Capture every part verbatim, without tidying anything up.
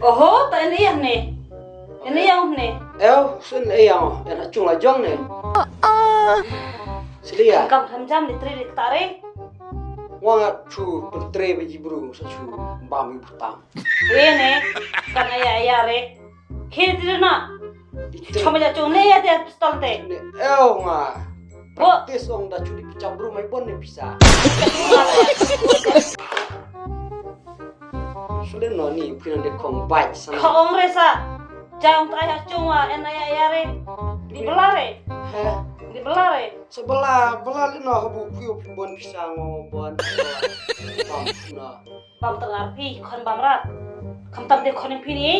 Oho, ta en ïa ne. En ïa ne. Ew, sien ïa, en ha chung la jong ne. Sili ya. Kam tham jam ni tri rik tare. Wa nga chu pun tre ba ji bru sa chu ba mi butam. Ene, kan aya aya re. Kiri tiri na. Choma ja chung ne ya te pistol te. Ne, ew nga. Bo. Tis ong da chu di picha bru mai bon ne pisa. Sule no ni phi nang de kong bai sa. Ka ong re sa. Jang tai ha chung wa en aya aya re. Di bela re. He. Di bela re. Sa bela, bela le no habu phi bon pisa ngo bon. Bam no. Bam tang ar phi khon bam rat. Kham tam de khon phi ni.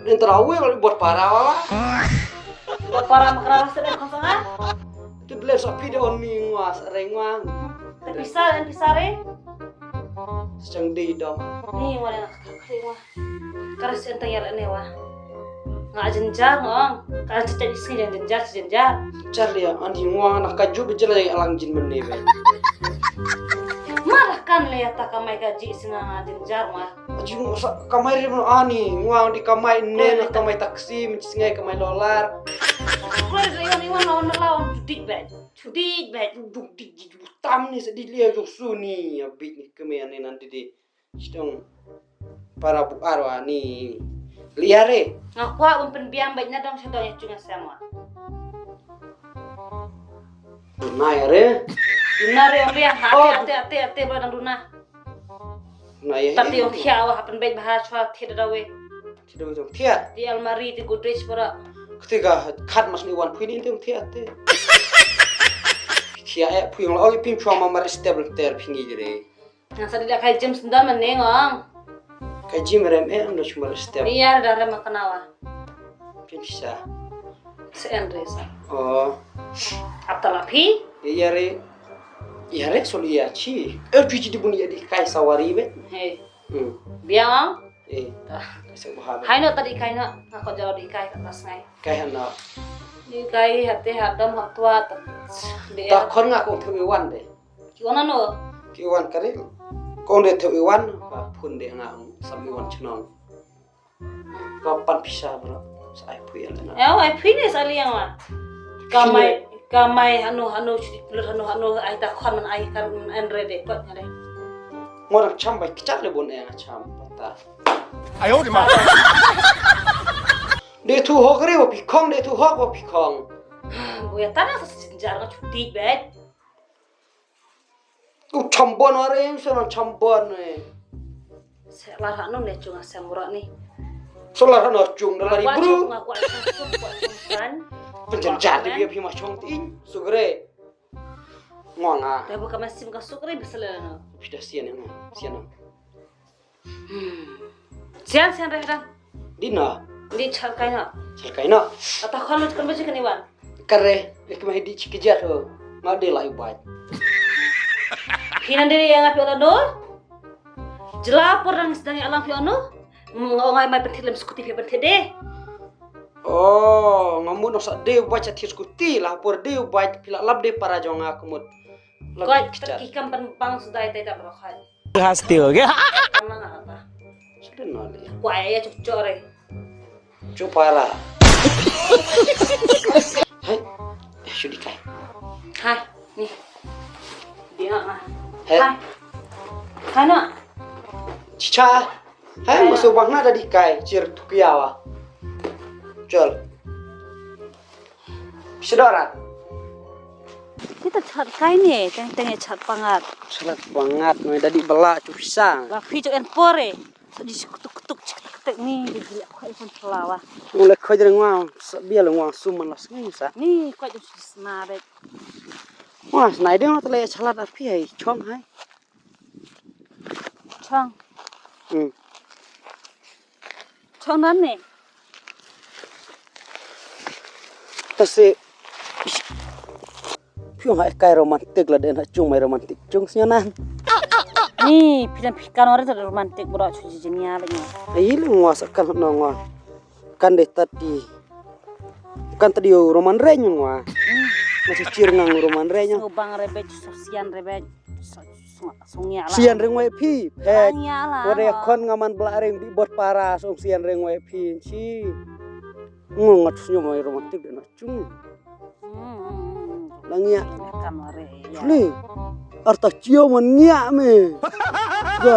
Nin tara wi kali bot para wala. Bot para makra rasa de khon sanga. Tu bela sa phi de on ni ngwa sa rengwa. Te pisa en pisa re. Sejang de dong. Ni ngwa de nak khri ngwa. Kara sen tang yar ne wa. Nga jenjar ngong. Kara cecet isi jenjar jenjar. Charlie an di ngwa nak kaju bejela alang jin mene be. Malah kan le ta kamai ka ji singa nga jenjar ma. Aji ngwa sa kamai ri mo ani ngwa di kamai ne na kamai taksi menci singai kamai lolar. Kau ri iwan iwan lawan lawan judik be. Judik be. Judik di jutam ni sedih lia jong suni abit ni kemai ane nanti di. Sitong para buar wa ni liare. Nga kwah un pynbiang bad na dong sitong ya chunga sama. Nai re. Nai re ong biang ha ate ate ate ba dang duna. Nai. Tapi ong thia wa hapen bad bahas wa thia dawe. Thia dawe ong thia. Di almari di Godrej bara. Ketika khat mas ni wan pui ni ong thia ate. Thia eh pui ong la ong pim chua ma mar stable ter pingi jere. Nga sa dila kai gym sendal meneng ong. Kai gym rem eh ando chuma step. Iya da rem kanawa. Pisa. Sen resa. Oh. Apta lapi? Iya re. Iya re soli iya chi. Eh chi chi di buni iya di kai sawari be. Hey. Hmm. Biang ong. Eh. Sa bahaba. Hai no tadi kai no. Aku jalo di kai atas ngai. Kai hana. Di kai hati hadam hatuat. Ta khon nga kong thumi wan de. Ki wan ano? Ki wan kari. Kong de theu iwan. Ba phun de nga sam iwan chnong. Ba pan pisa bro. Sa ai pui ala na. Ya ai pui ne sa liang wa. Kamai kamai ano ano chidi pulut ano ano ai ta khon man ai kan man en re de kot ngare. Ngor cham bai kichak le bon e cham ta. Ayo di ma. De thu hok re wa pi khong de thu hok wa pi khong. Buya tana sa sinjar nga chuti bet. U chambon are em sona chambon eh. Se lar hanu ne chunga semura ni. So lar hanu chung da lari bru. Nga kwa chung kwa chung kan. Penjanjar di bia phi ma chong ting sugre. Ngong ah. Tabu kama sim ka sugre bisala no. Pida sian no sian no. Sian sian reh dang. Di na. Di chal kai na. Chal kai na. Ata khon lut kan baji kan iwan. Kare, ek mah di chiki jat ho. Ma de lai bai. Hinan de yang api ola no. Jela por dang sedang alang pi ono. Ngai mai pentit lem skuti pi pentit de. Oh, ngamu no sa de bai chatir skuti lah por de bai pila lap de para jonga kumut. Koi ki kam ban bang sudai tai tak berkhoi. Hasti ho gaya. Mana apa? Sudah nali. Koi ya cucuk re. Cupara. Hai. Sudi kai. Hai. Ni. Dia ah. Hai. Hai. Hai nak. Cica. Hai musuh bang na tadi kai cir tukiawa. Col. Sedoran. Kita chat kai ne, teng teng ya chat pangat. Chat pangat, noi dadi bela cu pisang. Ba phi cok en pore. So di kutuk kutuk cik tek tek ni di gili aku ikan pelawa. Mulai kau jadi ngwang, sebia le ngwang suman las ngi sa. Ni kau jadi sena dek. Wah, senai deng lo tele chalat api hai, chong hai. Chong. Hmm. Chong nan ne. Tasi. Phi ong ha kai romantic la den ha chung mai romantic chung sñiaw nan. Ni phi dan phi kan ore ta romantic bro chu jinia ba ni. Ai le ngwa sa kan no ngwa. Kan de tadi. Kan tadi roman re ngwa. Ma chi chir ngang roman re ngwa. So bang rebet so sian rebet. So Sngewbha la. Sian ring wei phi. Phet. Sngewbha la. Wada ya khon nga man bla ring di bot para song sian ring wei phi. Chi. Ngu ngat senyum wei romantik de na chung. Hmm. Lang ya. Kam are ya. Chule. Arta chiu man ngiah me. Ga.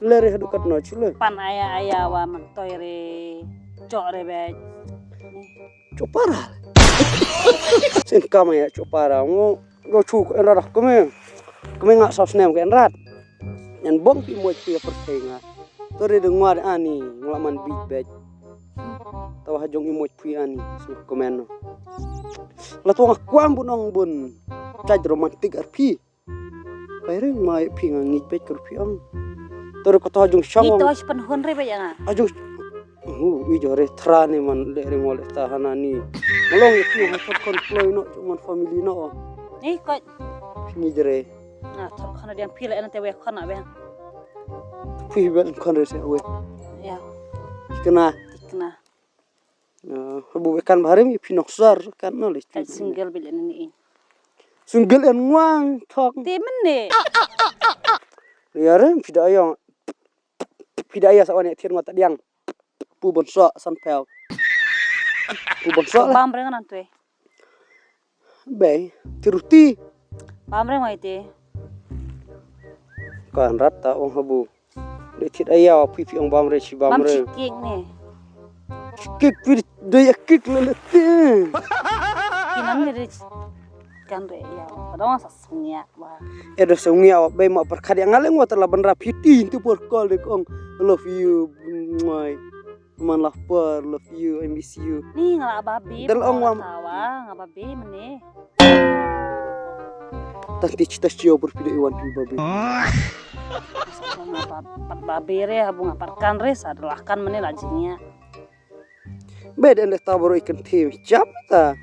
Lere hadu kat no chule. Pan aya aya wa man toi re. Chok re be. Chok para. Sin kam ya chok para. Ngo. Ngo chu ko en ra dah keme. Keme nga sap snem ke en rat. Nyan bong pi moj pi perthei nga. Tori de ngwa de ani ngla man big bag. Tawa hajong i moj pi ani snu komen no. La tuang kwam bun ong bun. Chaj romantik ar pi. Kai ring mai pi nga ngit bag kar pi ong. Tori ko tawa hajong shang ong. Ito spen hun re bag nga. Hajong. Hu i jore thra ni man le ring wal ta hana ni. Malong pi ha thot kon kloi no man family no. Ni ko. Ni jere. Na thot khana diang phi la en te we khana be. Phi be khana re se we. Ya. Kena. Kena. Habu be kan bahari mi phi nok sar kan no le. Single bil en ni. Single en ngwang thok. Te men ne. Ya re phi da ayong. Phi da ya sa wan ya thir ngot diang. Pu bon so san phew. Pu bon so la. Bam reng nan twe. Bei, tiruti. Bam reng wai te. Kan rat ta ong habu. De thit aya phi phi ong bam re shi bam re. Bam chikik ne. Chikik phi de ya kik le le te. Kinam ne de kan re ya. Kadang sa sngya ba. E do sngya ba bei ma perkhat ya ngaleng wa tala ban rap hiti tu por call de ong love you. Mai. Man lah por love you, I miss you. Ni nga la babi. Dal ong wam. Tawa nga babi mene. Tang ti chita chio berpida iwan pi babi. Nga pat babi re habu nga pat kan re sa dalakan mene la jingya. Bed ende ta baru ikan tim jam ta.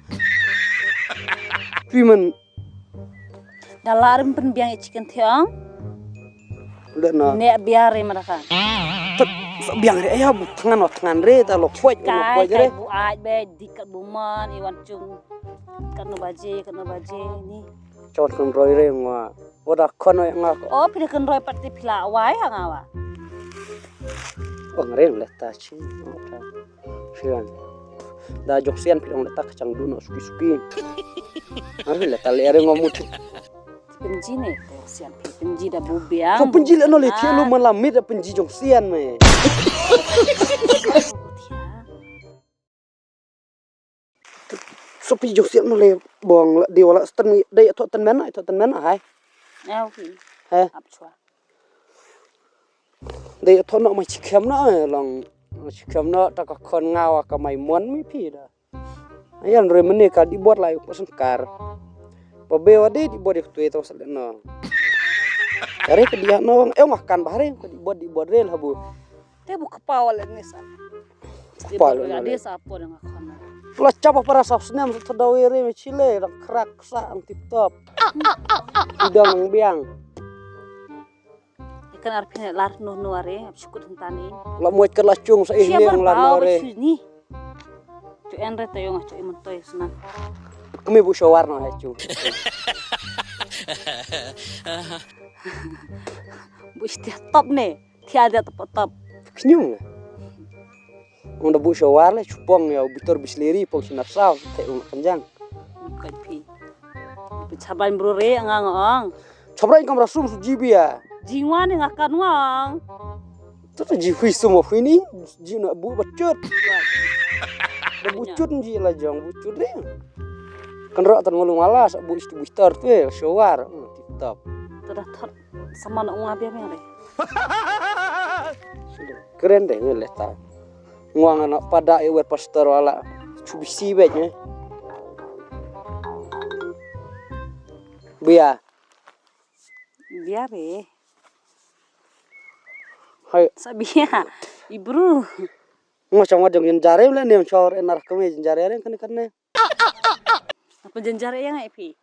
Pi men. Dalar pen biang chicken tiang. Udah na. Ne biar re madakan. Tek biang re ya bu tangan wa tangan re ta lo kuat lo kuat re. Bu aj be dikat bu man iwan chung. Kat no baje kat no baje ni. Chot kan roi re ngwa. Wada kono nga. Oh pina kan roi pati pila wai ha nga wa. Oh ngare le ta chi. Sian. Da jong sian pidong le ta kachang du no suki suki. Ngare le ta le are ngom mut. Penji ne ko sian penji da bu biang. Ko penji le no le thia lu man la mit da penji jong sian me. So pi jong sian no le bong la di wala stan mi dei thot tan men ai thot tan men ai. Ya okay. He. Ap chua. Dei thot no ma chikhem no long chikhem no ta ka khon nga wa ka mai mon mi pi da. Ayan re mene ka di bot lai ko sengkar. Ba be wa de di bot yak tue to salen no. Kare ke dia no ong akan bahare ke di bot di bot re habu. Te bu kapa wa le ne sa. Kapa le ne. Ade sa por nga khana. Pula chapa para sa snem sa tadawi re me chile dang krak sa ang tip top. Idang ang biang. Ikan arpin lar no no are chukut hentani. La moit ke la chung sa ihni ang lar no are. Ni. Chu en re tayong chu iman toy sna. Kami bu shawar no hai chu. Bu istia top ne. Tiada top top. Knyum. Unda bu shawar le chupong ya bitor bisleri pong sinar saw te ung kanjang. Kai pi. Pi chaban bru re ngang ong. Chaban kamra sum su jibia. Jingwan nga kan wang. Tata ji hui sum hui ni ji na bu bachut. Da bu chut ji la jong bu chut re. Kan ro tan ngolu malas bu istu bitor tu shawar. Tip top. Tata thot. Sama na ung abia meng re. Keren de ngi leta. Ngwa nga na pada e wer pastor wala. Chu bisi bek ne. Bia. Bia re. Hai. Sa bia. Ibru. Ngwa chang wa jong yin jare le nem chor enar kame jare re kan kan ne. Apa jenjar yang ai pi.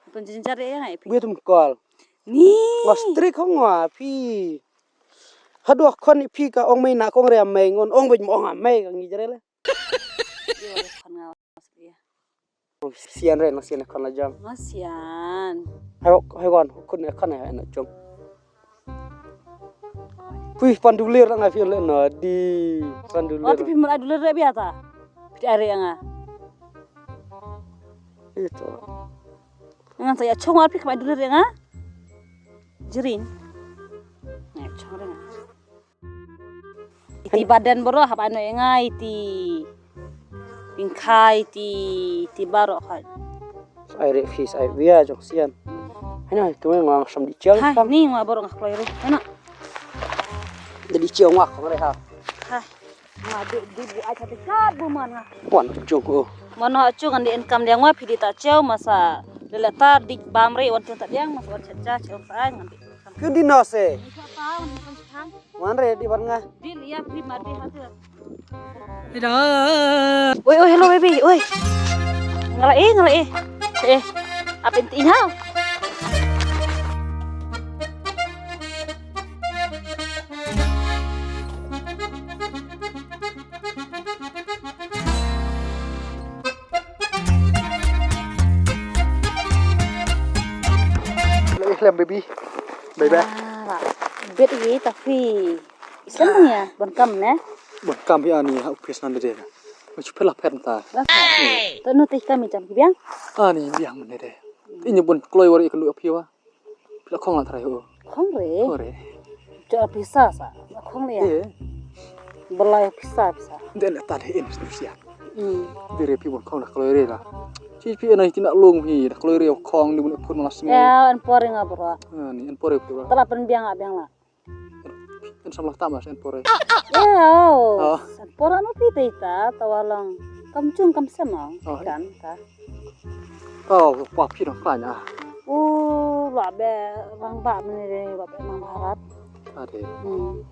Pynjynjar ïa nga ïa phi. Wei tum kol. Ni. Nga strik hong nga phi. Haduh khon ïa phi ka ong mei na kong ria mei ngon ong bej mo ong mei ka ngi jere le. Sian re na sian khon la jong. Nga sian. Hai hai wan khun ne khon ne na chom. Phi pan dulir nga phi le na di pan dulir. Ati phi mala dulir re biata. Phi are nga. Ito. Ngan sa ya chong ar phi kama dulir re nga. Jirin. Nga chong re nga. Iti badan boro hap ano nga iti. Pingkai iti iti baro khat. Ai re phi ai wia jong sian. Hana tu nga sam di chiang. Hai ni nga boro nga kloi ru. Hana. Di chiang nga kong re ha. Hai. Nga di di bu ai chate kat bu man nga. Wan jong ko. Mano chung andi income dia nga phi di ta chiao masa. Lele tar di bam re wan chung ta dia masa wan cha cha chiao sa ngan di. Kun di no se. Ni sa ta wan di kan sang. Wan re di bar nga. Din iya pri mati hati. Oi oi hello baby oi. Ngala eh ngala eh. Eh. Apa inti hal? Lem baby. Bye bye. Ah, bet ye tapi. Isem ya, bon kam ne? Bon kam ya ni ha office nan de. Chu pela phen ta. To no te kam jam ki biang. Ani biang ne de. Ini bon kloi wari kan du aphi wa. Pela khong la trai ho. Khong re. Khong re. Cho pisa sa. Khong le ya. Eh. Belai pisa pisa. Den ta de in sia. Hmm. Dire pi bon khong da kloi re la. Chi pi na ti na long hi da kloi re khong ni bon phun malas ni. Ya, an pore nga bro. Ani an pore bro. Tara pen biang a biang la. En samla tama sen pore. Ya. Oh. Sen pore no pi te ta tawalong. Kam chung kam sem. Oh. Kan ta. Oh, pa phi dang khlaiñ ah. Oh, la be rang ba mene re, la be nang Bharat. Ade. Hmm.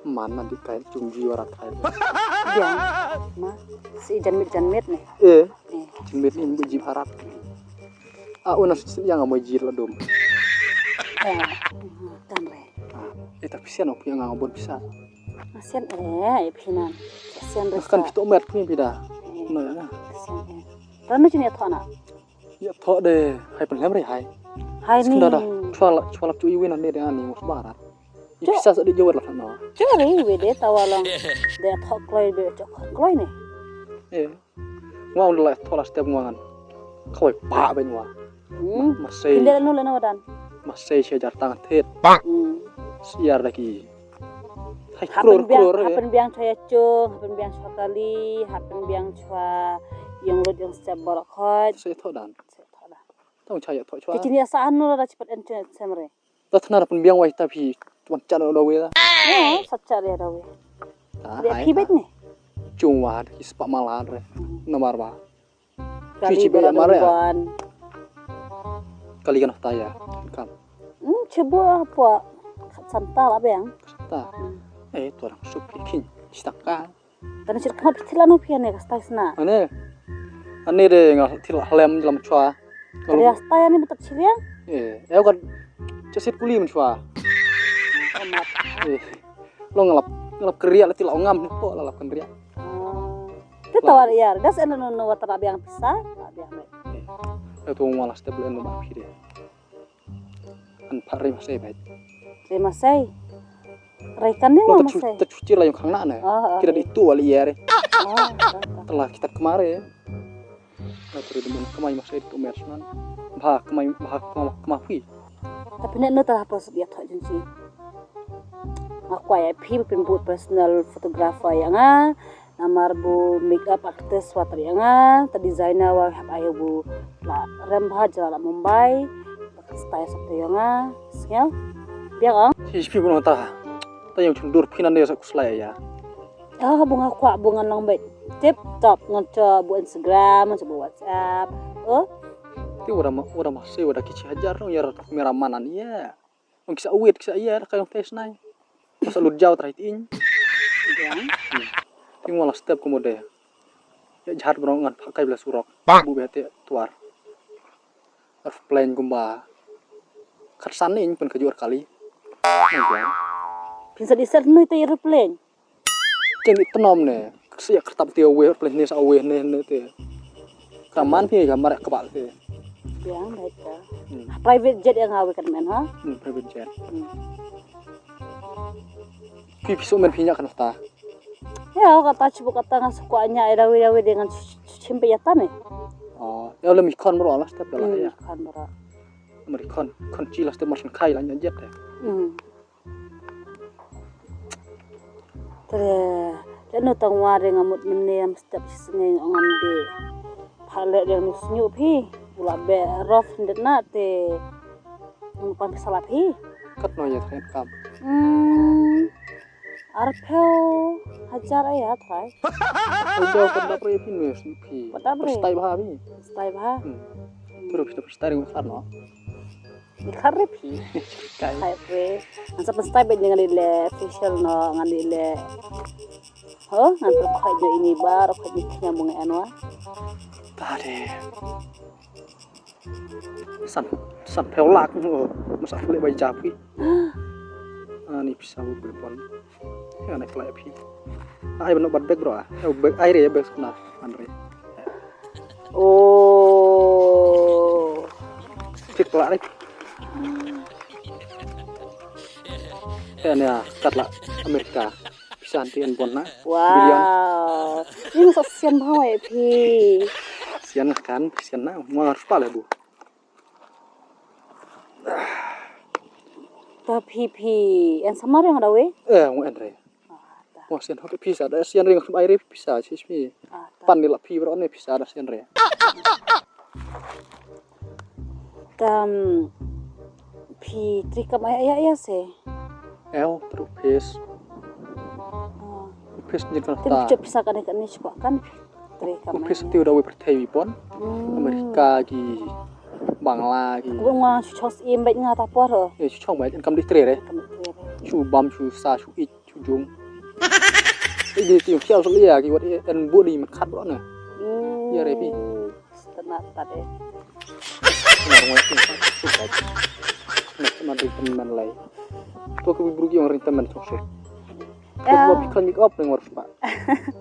Man nan di kai chung ji warat kai. Dia. Ma, si janmit janmit ne. Eh. Eh. Janmit ni bu ji Bharat. Ah, una si yang mo ji la dum. Eh, kan re. Ah, eh tapi sian ok yang ngon pisa. Sian eh, eh phi nan. Sian re. Kan phi to met phi phi da. No ya. Sian eh. Ranu chini thona. Ya tho de hai pen lem re hai. Hai ni. Sekolah dah. Chwala chwala tu iwin ande de ani mus Bharat. Ipisa sa di jawat lah no. Chwala iwe de tawalong. De tho kloi de tho kloi ni. Eh. Ngwa un la tho la step ngwa ngan. Khoi pa ben ngwa. Hmm. Masai. Kinde nu le no dan. Masai sha jar tang thet. Hmm. Siar da ki. Hai kror kror. Hapen biang chwa ya chung, hapen biang chwa kali, hapen biang chwa yang lut yang step borok khoi. Sai tho dan. Tong cha ya tho chwa. Ti kini asa anu la chipat en chen semre. Ta thna ra pynbiang wai ta phi wan chan da we da. Oh, sa cha da we. Ta phi bet ni. Chung wa ki spa mala re. Namar ba. Kali chi chi ba mare. Kali kan ta ya. Kam. Hmm, chebo apa? Santa la beng. Santa. Eh, tu orang sup king. Sitaka. Tani sir khmat phi thila no phi ane ka stai sna. Ane. Ane de nga thila hlem lam chwa. Tani stai ane betak chilia. Eh, eh kan chasit kuli men chwa. Amat. Eh. Lo ngalap ngalap keria la thila ngam ni po la lap keria. Te tawar ya, das ene no no wata biang pisa, biang me. Eh. Tu ngwa la step le no ma phi de. An pha rei masai bai. Rei masai. Rei kan ne masai. Ta chuti la yung khang na ne. Kira di tu wali yare. Telah kita kemare. Na teri demen kemai masai tu mersman. Bah kemai bah kemai kemai hui. Tapi nek no telah pas dia tak janji. Aku ayah pi pin buat personal photographer yang ah. Namar bu makeup artist wa tari anga, ta designer wa hap ayo bu la rem bha jala la Mumbai, ba ka style sa ta yong a, sngel. Biang ang? Hi spi bu nota. Ta yong chundur phi nan de sa kuslai ya. Ah, bu nga kwah bu ngan long bet tip top ngan cha bu Instagram, ngan cha bu WhatsApp. Oh? Ti wada ma wada ma se wada kichi hajar nong yar mera manan ya. Ong kisa wit kisa iya ka yong tes nai. Masa lut jaw trai ting. Ting wala step ko mode. Ya jhat bro ngan pakai bela surok. Bu bete tuar. Airplane kumba. Khatsan ni pun kajur kali. Pin sa di set nui te airplane. Ken i tnom ne, sia kertap ti awe, plen ne sa awe ne ne te. Kaman pi ga marek kebal te. Yang baik ka. Hmm. Private jet yang awe kan men ha? Hmm, private jet. Hmm. Phi phi suk men phi ñiah kata. Ïa kata, shu kata nga suk ñiah ïa dawe dawe de ngan shu- shu- shim peit ïa ta ne. Oh, ïa lem i khon bro la step da la Hmm, ïa. Khon bro. Mari khon khon chi la step mar shen khai la ñiah jet de. Hmm. Te, te no tang wa de nga mut mynne ym step shi sngi ong ngan de. Pha leh de nu snyu phi. U la be rough hyndet na te. Ngan pan pisa la phi. Kat no ïa thain kam. Hmm. Arphew hajar ïa trai. Arphew hajar pat dap re phi mes phi. Pat dap re. Stai bha phi. Stai bha. Hmm. Pero phi stai ring khar no. Ni khar re phi. Kai. Kai re. Ngan sa pyn stai bet ngan le facial no ngan le. Ho ngan pyn khoi no ini bar khoi ni knya mung anwa. Ta de. San, san phew lak. Masa pule bai ja phi. Ani pisa bu pule pon. Ya na klai phi. Ai bano bad bag bro. Ya bag ai re bag suna. Andre. Oh. Fik la re. Ya ni kat la Amerika. Pisa anti an bon na. Billion. Wow. Ini sa sian bha ya phi. Sian kan, sian na. Mar pale bu. Ta phi phi en samar yang dawe? Eh, ngu en re. Wa sian hok pisa da sian ring ai re pisa sis mi. Pan ni la phi bro ne pisa da sian re. Tam phi trikam ai ai ai se. El truk pis. Pis ni kan ta. Trikam pisa kan kan ni chukwa kan. Trikam. Pis tiu da we perthei wi pon. Amerika ki Bangla ki. Wu nga chu chos im bait nga ta por. Eh chu chong bait kam di tre re. Kam di tre re. Chu bam chu sa chu ich chu jung. Idi ti khial so lia ki wat en body mat khat bro na. Ya re pi. Tana ta de. Ngar ngoi ti sa su ka. Nak ma di teman lai. To ke bibru ki orang teman sok sok. To ke bi kan make up nang warus pa.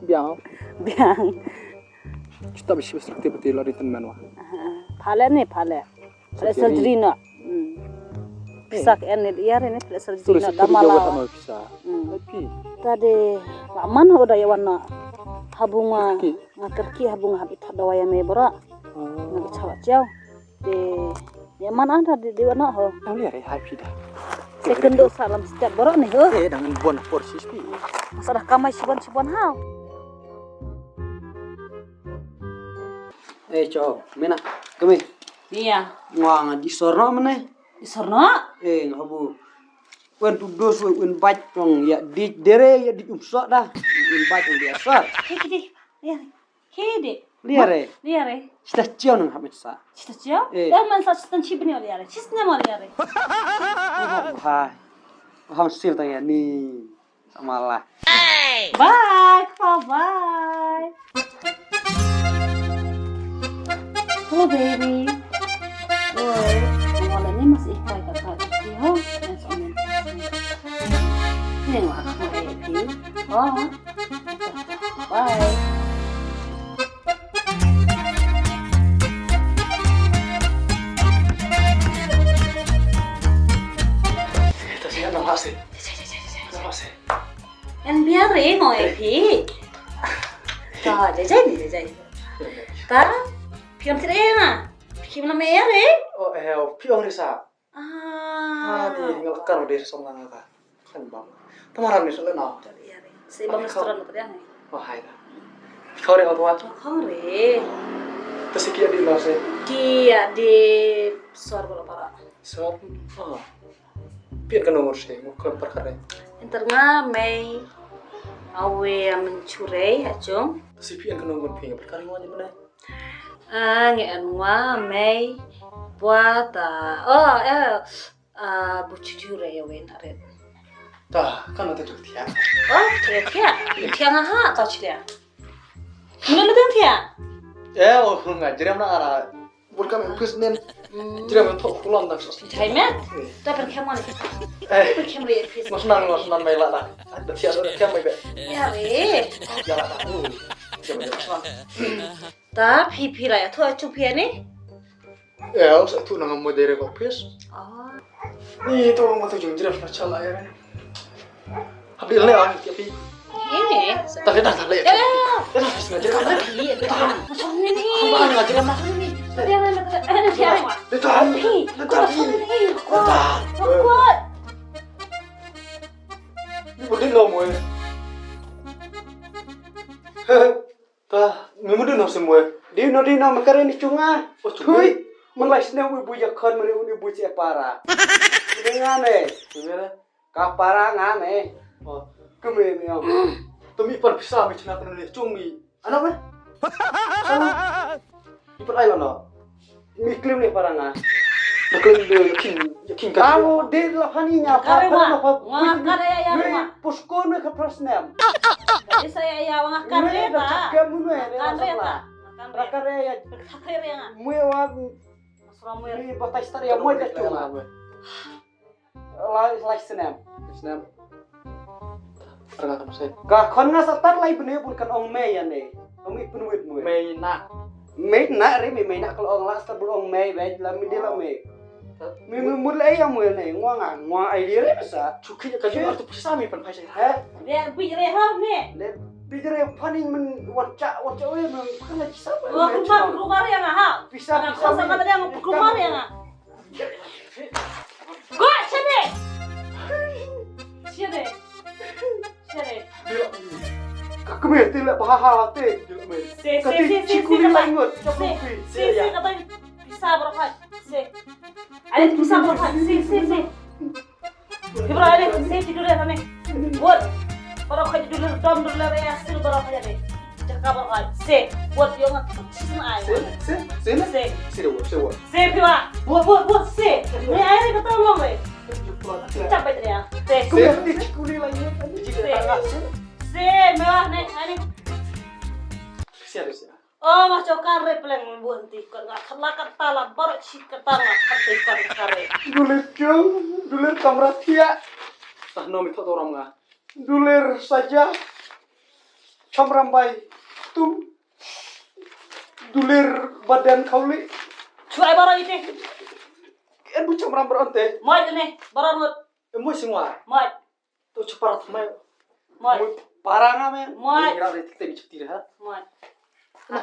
Biang. Biang. Kita bisi bisi ti beti lari teman wa. Pale ni pale. Plastic surgery no. Pisa ke en ni ïa re ni plastic surgery no da mala. Pisa. Tapi. Ta de la man ho da ïa wan no. Habung nga kerki habung hab ita da wa ïa me bra. Nga chawa chiao. De ïa man an da de wan no ho. Ang ïa re hai phi da. Second dose salam step bra ni ho. Eh dang bon por sis pi. Masa da kamai siban siban ha. Eh cho mena kami. Iya. Ngwa nga di sorno mene. Di sorno. Eh nga bu wen tu dos wen baj tong ya di dere ya di umso da wen baj tong dia sor. Hei kidi. Iya. Hei di. Liare. Liare. Chita chiao nang hamet sa. Chita chiao. Eh. Dah man sa chita chibni liare. Chisna ma liare. Hai. Ham sil tang ya ni. Samala. Bye, bye. Hello, baby. Oi, wala ni mas ikhwai ka ka ki ho. Ni wa ka e ki. Oh. Bye. Ita siya na hasi. Na hasi. Em biar re mo e phi. Ka jai jai ni jai jai. Ka phi am tre na. Phi am na me re. O eh phi ong risa. Ah. Ah ni ngal kan de song nang ka. Kan bang. Tamaran ni sele na. Se bang restaurant ko dia ni. Oh hai da. Kau re ko tua. Kau re. Tasi kia di lo se. Kia di sor bala para. Sor. Oh. Pian ka nongor se ngo ka perkara. Enter nga mei awe mencure achong. Si pian ka nongor ping perkara ngo ni mana. Ah nge an nga mei buat ah oh eh ah bu chuchu re awe na ret. Ta kan ta tu tia. Oh tia tia tia nga ha ta tia. Mana lu tia. Eh oh nga jerem na ara. Bun kam office nen. Jira men thok khulon da. Jai me. Ta per khem wan. Eh. Per khem re office. Mas nang mas nang mai la da. Da tia da khem mai be. Ya re. Ya la da. Jira men thok. Ta phi phi la ya thok chu phi ni. Eh, sa tu nang mo dere ko office. Ah. Ni to mo to jing jira na chala ya. Habil ne, ah, tapi. Ini. Tadi dah, tadi. Ya, ya, ya. Dah, dah, sengaja. Tadi, tadi. Macam ni. Apa ngajar anak ni? Dia, dia, dia, dia, dia. Dia tahan. Dia tahan. Kuat, kuat. Ni boleh lah, Moe. Ta, ngi mudui noh seh Moe. Dei noh, dei noh, ma kare ni cunga. Oh, cunga. Hui, man lai snem u bui ïakhun, man u bui seh para. Dei nga ne. Cunga ne. Ka para nga ne. Oh. Kmie mi ong. To mi pan pisa mi chna kane ne cung mi. Anak me. Sana. Ipat ai lano. Mi klim ne para nga. Na klim de kin, kin ka. Alo de la hani nya pa. Kare pa ma. Na pa. Nga kare ya ya ma. Pusko ne ka prasnem. Isa ya ya wa nga kare ta. Ka mun ne re. Kare ta. Kare ya. Kare ya nga. Mue wa. Asra mue. Mi batai star ya mue ka cuma. Lai, lai snem. Snem. Arga kam se. Ka khon nga sa tar lai bne bun kan ong mei ya ne. Ong i pun wit mui. Mei na. Mei na re mei, mei na kal ong la star bun ong mei, bej la mi de la mei. Mi mi mul ai ya mui ne, ngwa nga, ngwa ai de re sa. Chuki ka ju artu pisa mi pan pai sa. He? De bi re ha me. De bi re paning men wan cha, wan cha oi men kan la sa. Wa kumar, kumar ya nga ha. Pisa, pisa. Sa ka de nga kumar ya nga. Go, sini. Sini. Sini. Ka kmie te la bha ha te. Se, se, se, se, chikuli la ngot. Se, se, se, ka bai pisa baroh. Se. Ale pisa baroh. Se, se, se. Kibra ale se ti dule kane. Bot. Baroh ka dule dom dule ya sil baroh ka de. Jaka baroh ka. Se. Bot yo nga sis na ai. Se, se, se, se. Se. Se de bot, se bot. Se piwa. Bot, bot, bot, se. Ni ai re kata long re. Chap bai tria. Se. Se. Kuli la ye. Se. Se, mewah ne, ani. Se, se. Oh, nga chokar re pleng mun bun ti kot nga khat la kata la baroh chi kata nga khat ti kot kare. Dulir chung, dulir kamra thia. Tah no mi thot orang nga. Dulir saja. Chamram bai. Tum. Dulir badan khauli. Chuai baroh ite. En bu chamram baroh ante. Moi ne, baroh ngut. En bu singwa. Moi. To chupara thamai. Moi. Moi para nga me. Moi. Ngira re tik te bi chupti re ha. Moi. Na,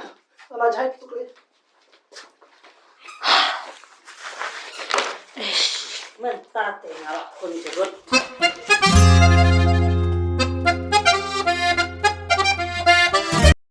na jai tu re. Eish, men ta te nga la khun jerut.